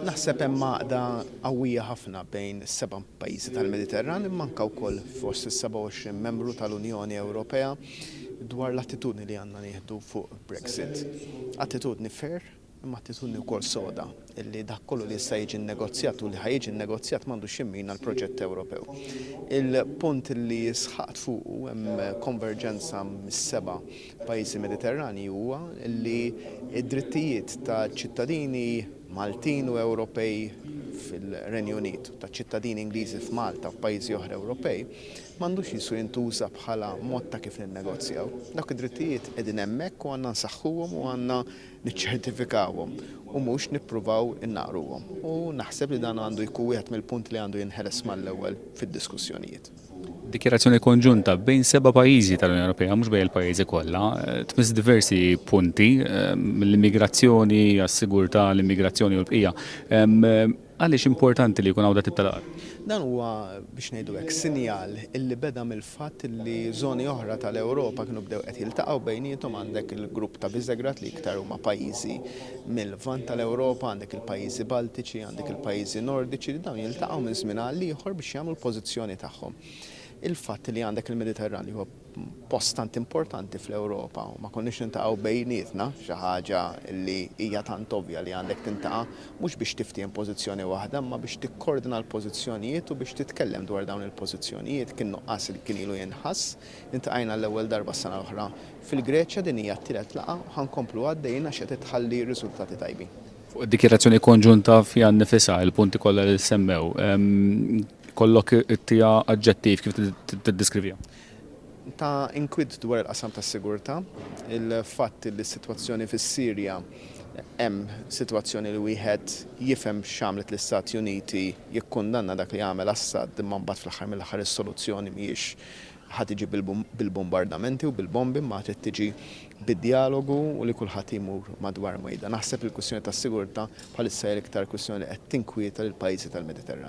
Naħseb hemm għaqda qawwija ħafna bejn is-seba' pajjiżi tal-Mediterran imma anke wkoll fost is-27 membru tal-Unjoni Ewropea dwar l-attitudni li għandna nieħdu fuq Brexit. Attitudni fair imma attitudni wkoll soda illi dak kollu li jista' jiġi nnegozjat u li ħa jiġi nnegozjat m'għandux jimmina l-proġett Ewropew. Il-punt li sħaqt fuqu hemm konverġenza mis-seba' pajjiżi Mediterranji huwa li d-drittijiet ta' ċittadini Maltin u Ewropej fil-Renju Unit u ta' ċittadini Ingliżi f'Malta u f'pajjiżi oħra Ewropej m'għandux jisu jintuża bħala mod ta' kif ninnegozjaw. Dawk id-drittijiet qegħdin hemmhekk u għandna nsaħħuhom u għandna niċċertifikawhom u mhux nippruvaw innaqqruhom. U naħseb li dan għandu jkun wieħed mill-punti li għandu jinħeles mal-ewwel fid-diskussjonijiet. Dikjarazzjoni konġunta bejn seba' pajjiżi tal-Unjoni Ewropea, mhux bejn il-pajjiżi kollha, tmiss diversi punti, mill-immigrazzjoni għas-sigurtà, l-immigrazzjoni u l-bqija. Għaliex importanti li jkun hawn dat-tip ta' laqgħat? Dan huwa, biex ngħidu hekk, sinjal illi beda mill-fatt illi żoni oħra tal-Ewropa kienu bdew qed jiltaqgħu bejniethom, għandek il-grupp ta' Visegrad li iktar huma pajjiżi mil-Lvant tal-Ewropa, għandek il-pajjiżi Baltiċi, għandek il-pajjiżi Nordiċi li dawn jiltaqgħu minn żmien għal ieħor biex jagħmlu l-pożizzjoni tagħhom. Il-fatt li għandek il-Mediterran li huwa post tant importanti fl-Ewropa u ma konniex niltaqgħu bejnietna, xi ħaġa li hija tant ovvja li għandek tintaqa' mhux biex tiftiehem pożizzjoni waħda imma biex tikkordina l-pożizzjonijiet u biex titkellem dwar dawn il-pożizzjonijiet kien nuqqas li kien ilu jinħass. Iltqajna għall-ewwel darba s-sena l-oħra fil-Greċja, din hija t-tielet laqgħa u ħa nkomplu għaddejjin għax qed tħalli riżultati tajbin. Fuq id-dikjarazzjoni konġunta fiha nnifisha, il-punti kollha li ssemmew, kollok ittiha aġġettiv kif tiddeskriviha? Ta' inkwiet dwar il-qasam tas-sigurtà, il-fatt li s-sitwazzjoni fis-Sirja hemm sitwazzjoni li wieħed jifhem x'għamlet l-Istati Uniti jikkundanna dak li għamel Assad imma mbagħad fl-aħħar mill-aħħar is-soluzzjoni mhijiex ħa tiġi bil-bombardamenti u bil-bombi imma trid tiġi bid-djalogu u li kulħadd jmur madwar mejda. Naħseb li l-kwistjoni tas-sigurtà bħalissa hija l-iktar kwistjoni li qed tinkwieta lill-pajjiżi tal-Mediterran.